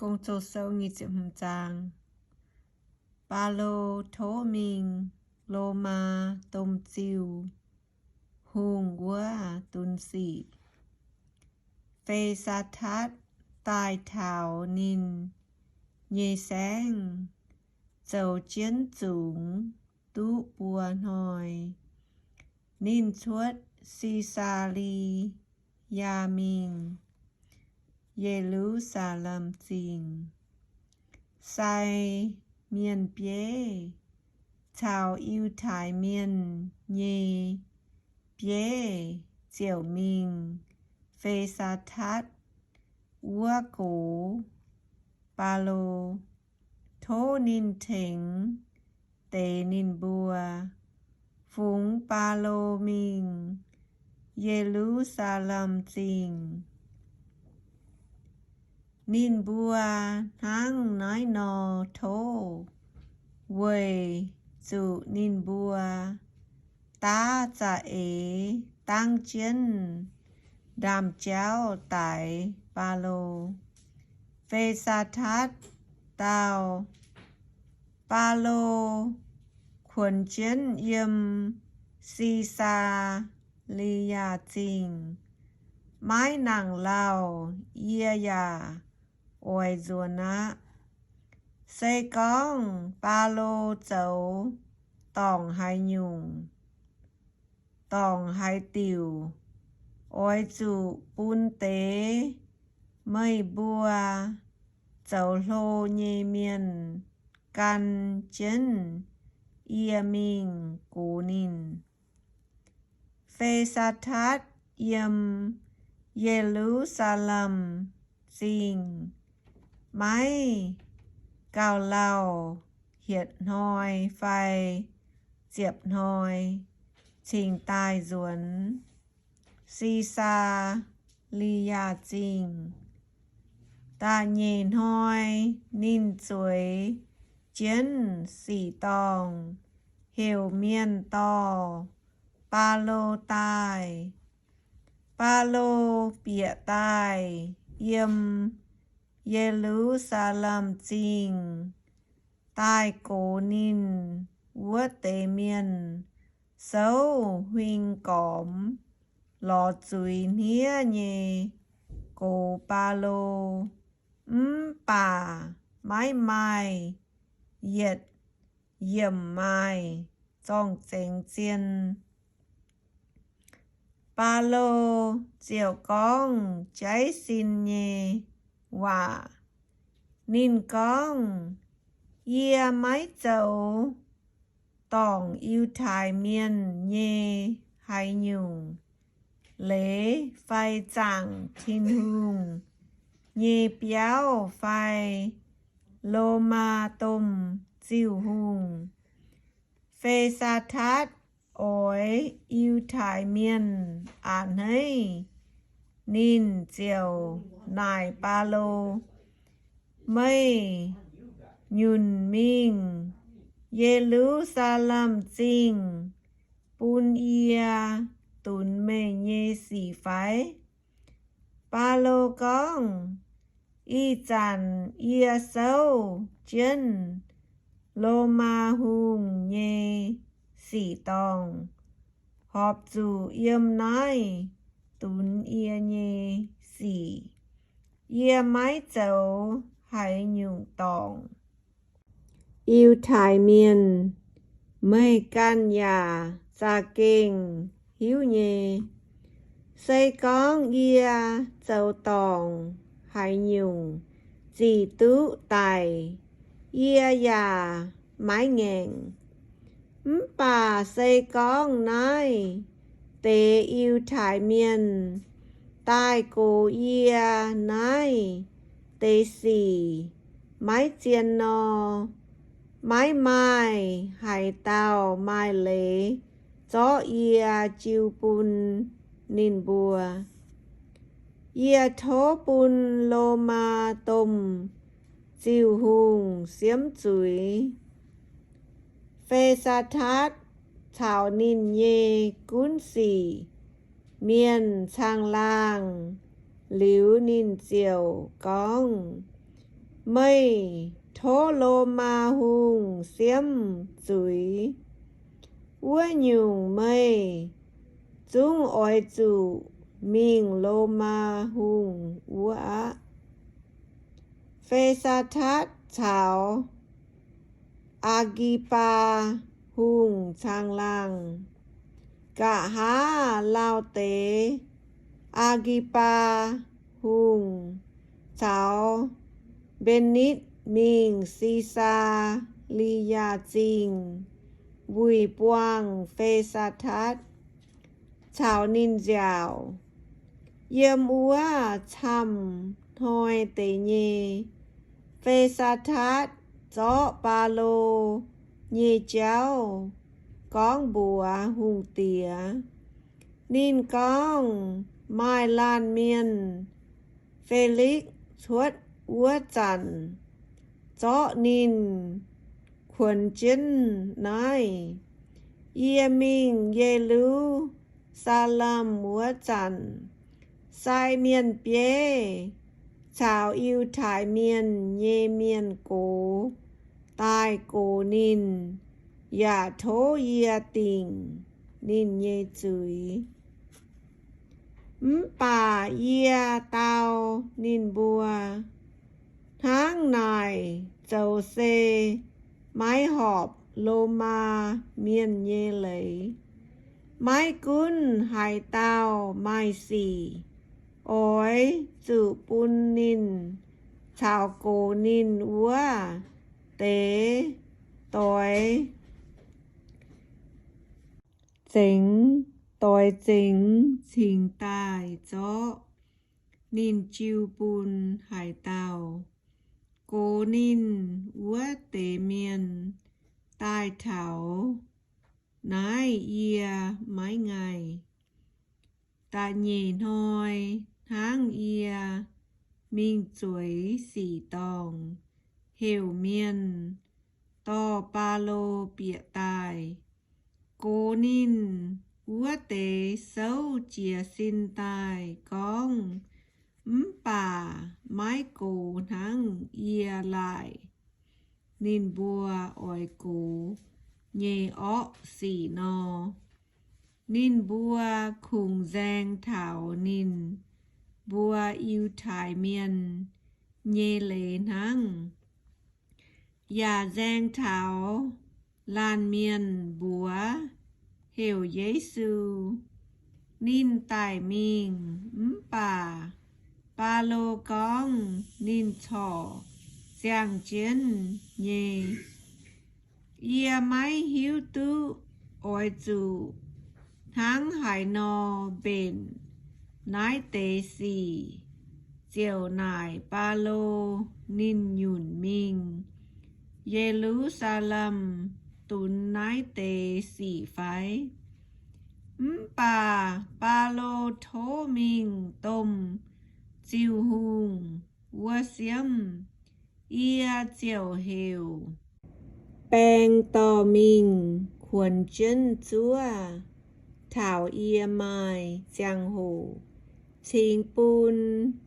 Bung Zoh Sou nyic ziepc hmz zaang. Baulo tov mingh Lomaa domh ziuh hungh wuov dunx sic, Fe^saa^tatv daaih taux ninh nyei saengv, zoux jienv zungx duqv buo hnoi. Ninh cuotv Si^saa^li^yaa mingh Ye^lu^saa^lem Zingh. Sai mienh bieiv caux Yiutai Mienh nyei bieiv ziouc mingh Fe^saa^tatv wuov gox Baulo, tov ninh tengx deix ninh mbuo, fungx Baulo mingh Ye^lu^saa^lem Zingh. Ninh mbuo hnangv naaiv nor tov, weic zuqc ninh mbuo daav za'eix dangv jienv ndaamv-jauv daix Baulo. Fe^saa^tatv dau, Baulo kuonx jienv yiem Si^saa^li^yaa Zingh, maiv nangc lauh yie yaac oix nzuonx aqv. Se gorngv Baulo zoux dorngc haaix nyungc, dorngc haaix diuc, oix zuqc bun deix meih mbuo zoux hlo nyei mienh gan jienv yie mingh gox ninh. Fe^saa^tatv yiem Ye^lu^saa^lem Zingh maiv gauh lauh hietc hnoi fai ziepc hnoi cingx daaih nzuonx Si^saa^li^yaa Zingh. Da'nyeic hnoi ninh zueiz jienv sic dorngh heuc mienh dorh Baulo daaih. Baulo bieqc daaih yiem Ye^lu^saa^lem Zingh daaih gox ninh wuov deix mienh souv huing gormx lorz zuiz hniev nyei gox Baulo, mv baac maiv maaih yietc yiemc maaih zorng-zengx zien. Baulo ziouc gorngv jaiv sin nyei waac. Ninh gorngv, Yie maiv zoux dorngc Yiutai Mienh nyei haaix nyungc leiz fai zaangc Tin-Hungh nyei biauv fai Lomaa domh ziuh hungh. Fe^saa^tatv oix Yiutai Mienh a'hneiv. Ninh ziouc naaic Baulo, Meih nyunc mingh Ye^lu^saa^lem Zingh bun yie dunx meih nyei sic fai? Baulo gorngv, Ih zanc yie souv jienv Lomaa Hungh nyei sic dorngh, horpc zuqc yiem naaiv dunx yie nyei sic. Yie maiv zoux haaix nyungc dorngc. Yiutai Mienh, meih ganh yaac za'gengh hiuv nyei. Se gorngv yie zoux dorngc haaix nyungc zic duqv daic, yie yaac maiv ngaengc. Mv baac se gorngv naaiv deix Yiutai Mienh daaih gox yie naaiv deix sic maiv zien nor, maiv maaih haaix dauh maaih leiz zorqv yie jiu bun ninh mbuo. Yie tov bun Lomaa domh ziuh hungh siemv zuiz. Fe^saa^tatv caux ninh nyei gunv sic mienh caangh laangh liuz, ninh ziouc gorngv, Meih tov Lomaa hungh siemv zuiz, wuov nyungc meih zungv oix zuqc mingh Lomaa hungh wuov aqv. Fe^saa^tatv caux Aa^gi^baa Hungh caangh laangh. Nqa'haav lauh deix Aa^gi^baa Hungh caux Mbe^nitv mingh Si^saa^li^yaa Zingh wuic buangh Fe^saa^tatv caux ninh nziaauc. Yiem wuov camv hnoi deix nyei, Fe^saa^tatv zorqv Baulo nyei jauv gorngv mbuox hungh diex. Ninh gorngv, Maaih laanh mienh, Fe^likv cuotv wuov zanc, zorqv ninh kuonx jienv naaiv. Yie mingh Ye^lu^saa^lem wuov zanc, sai mienh bieiv caux Yiutai Mienh nyei mienh gox daaih gox ninh, yaac tov yie dingc ninh nyei zuiz. Mv baac yie dau ninh mbuo, Hnangv naaic zoux se maiv horpc Lomaa Mienh nyei leiz. Maiv gunv haaix dauh maaih sic, oix zuqc bun ninh caux gox ninh wuov deix doix zengx, doix zengx cingx daaih zorqv ninh jiu bun haaix dauh. Gox ninh wuov deix mienh daaih taux naaiv yie maiv ngaih. Da'nyeic hnoi hnangv yie mingh zueiz sic dorngh heuc mienh dorh Baulo bieqc daaih. Gox ninh wuov deix souv jiez sin daaih gorngv, Mv baac maiv gox hnangv yie laaic ninh mbuo oix gox nyei orqv sic nor. Ninh mbuo kungx nzaeng taux ninh mbuo Yiutai Mienh nyei leiz hnangv, yaac nzaeng taux laanh mienh mbuox heuc Yesu, ninh daic mingh. Mv baac Baulo gorngv ninh corc ziangh jienv nyei. Yie maiv hiuv duqv oix zuqc hnangv haaix nor mbenc naaiv deix sic ziouc naaic Baulo ninh nyunc mingh Ye^lu^saa^lem dunx naaiv deix sic fai? Mv baac Baulo tov mingh domh ziuh hungh wuov siemv, yie ziouc heuc baeng dorh mingh kuonx jienv zuov taux yie maaih ziangh hoc cingx bun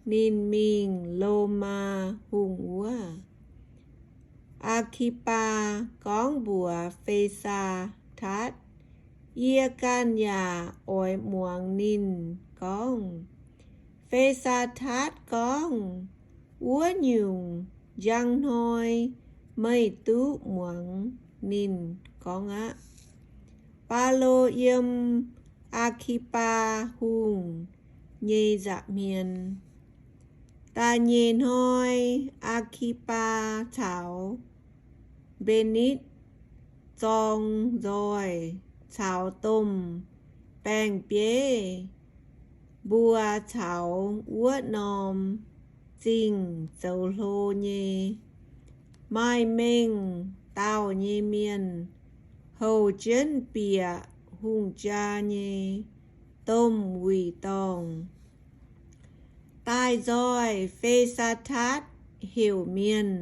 ninh mingh Lomaa hungh wuov. Aa^ki^baa gorngv mbuox Fe^saa^tatv, Yie ganh yaac oix muangx ninh gorngv. Fe^saa^tatv gorngv, Wuov nyungc, njang hnoi meih duqv muangx ninh gorngv aqv. Baulo yiem Aa^ki^baa Hungh nyei nza'hmien. Da'nyeic hnoi Aa^ki^baa caux Mbe^nitv zorng nzoih caux domh baeng-bieiv mbuo caux wuov norm zingh zoux hlo nyei, maaih mengh dauh nyei mienh houc jienv bieqc hungh jaa nyei domh wuic dorngh. Daaih nzoih Fe^saa^tatv heuc mienh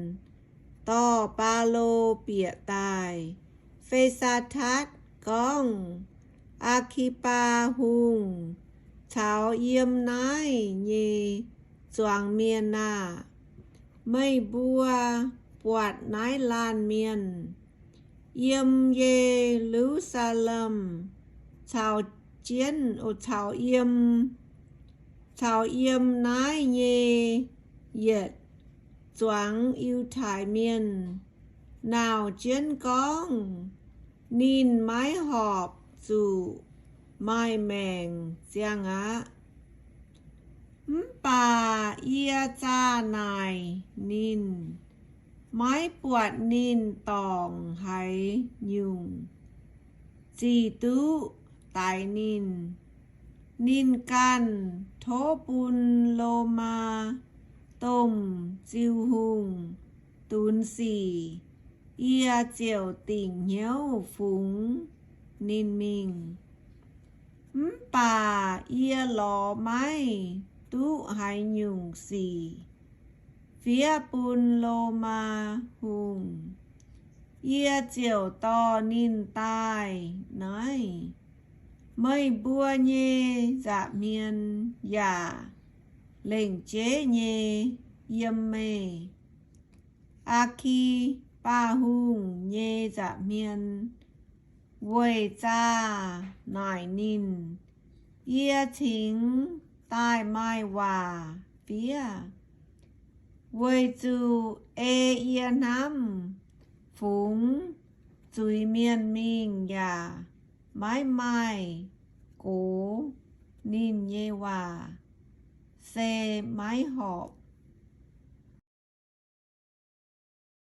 dorh Baulo bieqc daaih. Fe^saa^tatv gorngv, Aa^ki^baa Hungh caux yiem naaiv nyei zuangx mienh aah! Meih mbuo buatc naaiv laanh mienh yiem Ye^lu^saa^lem caux jienv, caux yiem, caux yiem naaiv nyei yietc zuangx Yiutai Mienh nauc jienv gorngv, Ninh maiv horpc zuqc maaih maengc ziangh aqv. Mv baac yie zaah naaic ninh, maiv buatc ninh dorngc haaix nyungc zic duqv daix ninh. Ninh ganh tov bun Lomaa Domh Ziux Hungh dunx sic, yie ziouc dingc hnyouv fungx ninh mingh. Mv baac yie lorz maiv duqv haaix nyungc sic fiev bun Lomaa Hungh. Yie ziouc dorh ninh daaih naaiv. Meih mbuo nyei nza'hmien yaac lengc jeiv nyei yiem meih. Aa^ki^baa Hungh nyei nza'hmien weic zaah naaic ninh, yie cingx daaih maaih waac fiev, weic zuqc ei yie hnamv fungx zuiz-mienh mingh yaac maiv maaih gox ninh nyei waac, se maiv horpc.